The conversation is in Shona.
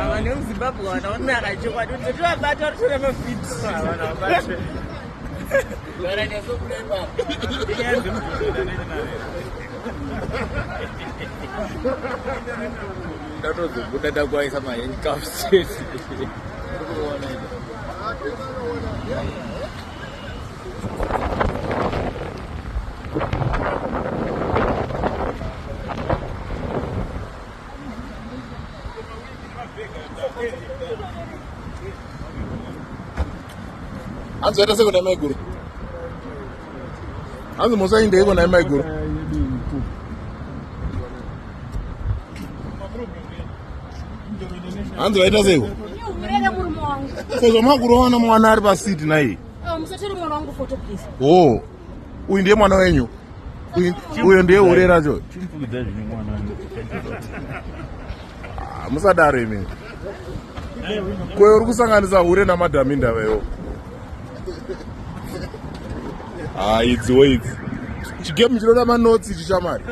Vanhu vemuZimbabwe vana vanaka chokwadi kuti tivabata vari kutora mavhidhiyo. Ndatozobuda ndakwaisa mahandcuffs. Hanzi waita seko nai maiguru. Hanzi musaindeiko nai maiguru. Hanzi vaita seiko? Ko zvamakurowana mwana ari pasiti nai? Musatere mwana wangu photo please. Oh. Uyu ndiye mwana wenyu. Uyu ndiye hure racho. Ah, musadaro imi. Ko uri kusanganisa hure namadhami ndava iwo. Ah, idziwo idzi. Chigame chinoda manotsi ichi chamari.